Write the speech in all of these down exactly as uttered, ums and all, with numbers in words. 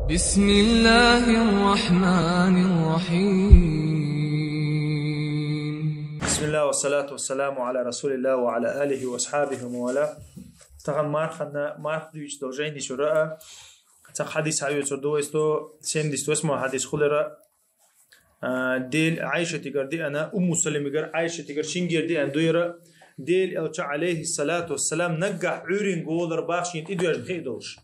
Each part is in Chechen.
بسم الله الرحمن الرحيم. بسم الله والصلاة والسلام على رسول الله وعلى آله وأصحابه ومن والاه. Тахан мархана, марх дуьйцу долу жайни чуьра а цхьа хьадис хьаоьцур ду вай, сто семьдесят восьмой хьадис хилира. А, Дел Ӏайшатигара деана, Умму Саламигара, Ӏайшатигара, шингара деана дуьйра, Дел Элча, алейхиссалату вассалам, наггахь Ӏуьйренга волар бах шена тӀедоьжна хи долуш.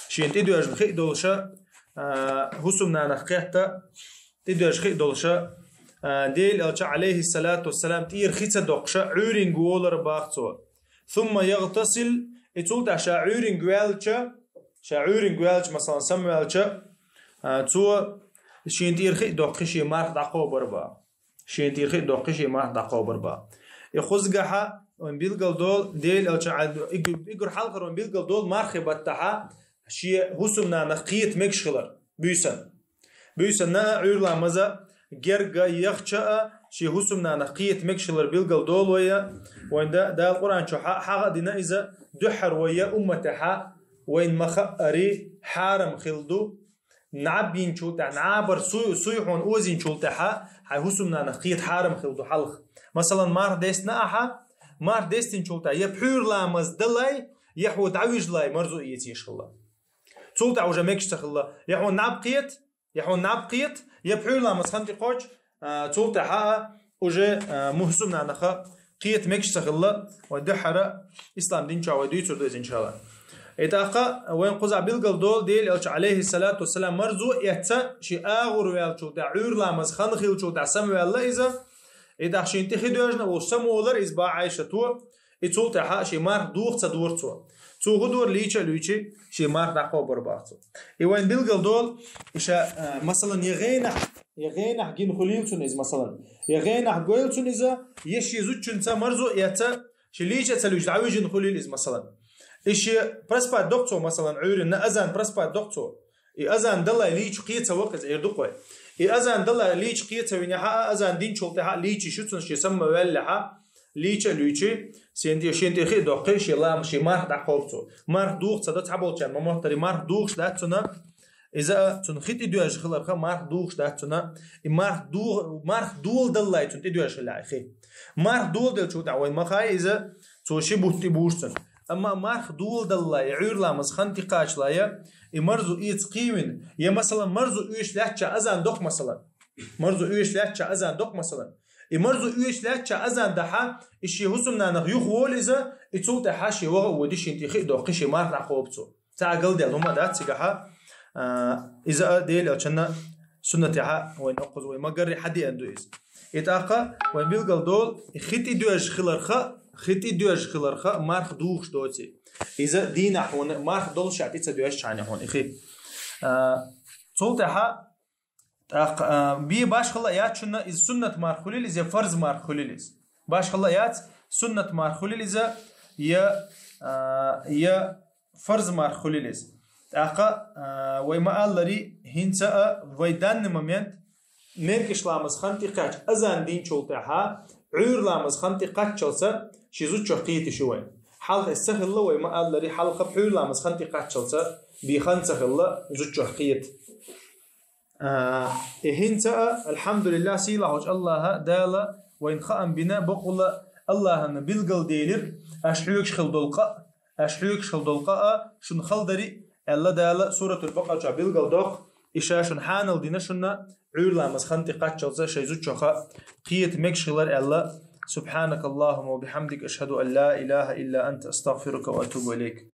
Шена тӀедоьжна хи долуша, а, хӀусамнанах кхетта, тӀедоьжна хи долуша, а, Дел Элча, алейхиссалату вассалам, тӀера хи ца доккхуша, Ӏуьйренга волар бах цо. Сумма ягътасил, и цул тӀаьхьа ша Ӏуьйренга ваьлча, ша Ӏуьйренга ваьлча, масалан, самаваьлча, а, цо шена тӀера хи доккхи шен марх дӀакхобар бах. Шен тӀера хи доккхи шен марх дӀакхобар бах. И кхузгахьа вайн билгал долу, Дел Элча, и гу-, и гур хьалхара вайн билгал долу мархи баттахьа, шен хӀусамнанах кхета мегаш хилар. Буьйсан. Буьйсанна а, Ӏуьйрламаза герга яхча а, шен хӀусамнанах кхета мегаш хилар билгал долу вайя. Вайн да-, Дала Къуръан чу хьа-, хьагӀа а дина иза, дуьххьара вайя умматехьа, вайн ма-хаари, хьарам хилла ду, наб йинчул тӀаьхьа, набар суй, суй хьуна озийначул тӀаьхьа, хьайн хӀусамнанах кхета хьарам хилла ду хьалха. Масалан, марх дестина ахьа, марх дестинчул тӀаьхьа я пхьуьйра ламаз далай, я хьо дӀавижалай марзо эца еш хилла. Цул тӀаьхьа уже мегаш ца хилла, я хьуна наб кхета, я хьуна наб кхета, я пхьуьйра ламаз хан тӀе кхочу, а, цул тӀаьхьа а уже, а, хӀусамнанаха кхета мегаш ца хилла, вай дуьххьара ислам дин чохь вай дуьйцур ду иза, иншалла. И тӀаккха вайн кхузахь билгал долу, Дела Элча, алейхиссалату вассалам, марзо эцна шен агӀор ваьллачул тӀаьхьа, Ӏуьйра ламаз хан хиллачул тӀаьхьа самаваьлла иза. И тӀаккха шена тӀе хи доьжна а волуш самаволар иза бах Ӏайшато, и цул тӀаьхьа шен марх духа ца дора цо. Цо хӀун дора, лийча а луьйчи, шен марх дӀакхобар бах цо. И вайн билгал долу, и ша, а, масалан, я гӀенахь, я гӀенахь гина хуьлийла цунна иза, масалан. Я гӀенахь гойла цунна иза, я шен зудчуьнца марзо а эцна, шен лийча а ца луьйчу дӀавижина хуьлийла иза, масалан. И шен проспать доккху цо, масалан, Ӏуьйранна азан проспать доккху цо. И азан далай лийча кхета ца ваккха иза, эр ду-кх вай. И азан далай лийча кхета ца винехьа а, азан динчул тӀаьхьа а лийча шу цунна шен самаваьллехьа, лийча а луьйчи, шен тӀе, шен тӀе хи а доккхи, шен лам-, шен марх дӀакхобу цо. Марх духа ца до цхьаболчарна, ма-моттаре, марх духуш дац цунна. Иза а цунна хи тӀедоьжна хиларха марх духуш дац цунна. И марх ду-, марх доладаллалц цунна тӀедоьжна хилла и хи. Марх доладелчул тӀаьхьа вайн ма-хаъара иза, цо ши бутт тӀе буьйш цунна. Амма марх доладаллалц, и Ӏуьйра ламаз хан тӀе кхаччалц, и марзо эца кхийна, я, масалан, марзо оьшуш лаьттача азан доккху, масалан. Марзо оьшуш лаьттача азан доккху, масалан. И марзо оьшуш лаьттача азан дахьа, и шен хӀусамнанах юхаволу иза, и цул тӀаьхьа шен ваха а води, шен тӀе хи а доккхи, шен марх дӀакхобу цо. Цхьа а галдаьлла хӀума дац цигахьа, а, иза а Дела Элчанна суннатехьа вайн оккхуза вай ма-гарри хьадеана ду иза. И тӀаккха вайн билгал долу, и хи тӀедоьжна хиларха, хи тӀедоьжна хиларха марх духуш доций. Иза дийнахь хьуна марх долуш а тӀе ца доьжчхьана хьуна и хи. А, цул тӀаьхьа, тӀаккха, а, бе башхалла а яц шуна, иза суннат марх хуьлийла иза, я фарз марх хуьлийла иза. Башхалла а яц, суннат марх хуьлийла иза, я, а, я фарз марх хуьлийла иза. ТӀаккха, а, вай ма-аллара, хӀинца а вай данный момент маьркӀаж ламаз хан тӀе кхаьчча, азан динчул тӀаьхьа, Ӏуьйра ламаз хан тӀе кхаччалца шен зудчух кхеташ ю вай. Хьалха иза ца хилла вай ма-аллара, хьалха пхьуьйра ламаз хан тӀе кхаччалца бен хан ца хилла зудчух кхета. А, и хӀинца а, алхьамдулиллахӀ, сийлахьчу АллахӀа Дала вайна хаам бина, бакъволу АллахӀана билгалделира, аша хьоьгуш хила долу къа а, аша хьоьгуш хила долу къа а шуна хала дарий, аьлла Дала Суратул-Бакъара чохь билгалдоккху, и ша шуна хьанал дина шуна, Ӏуьйра ламаз хан тӀе кхаччалца шайн зудчуха кхета мегаш хилар аьлла. سبحانك اللهم وبحمدك، أشهد أن لا إله إلا أنت، أستغفرك وأتوب إليك.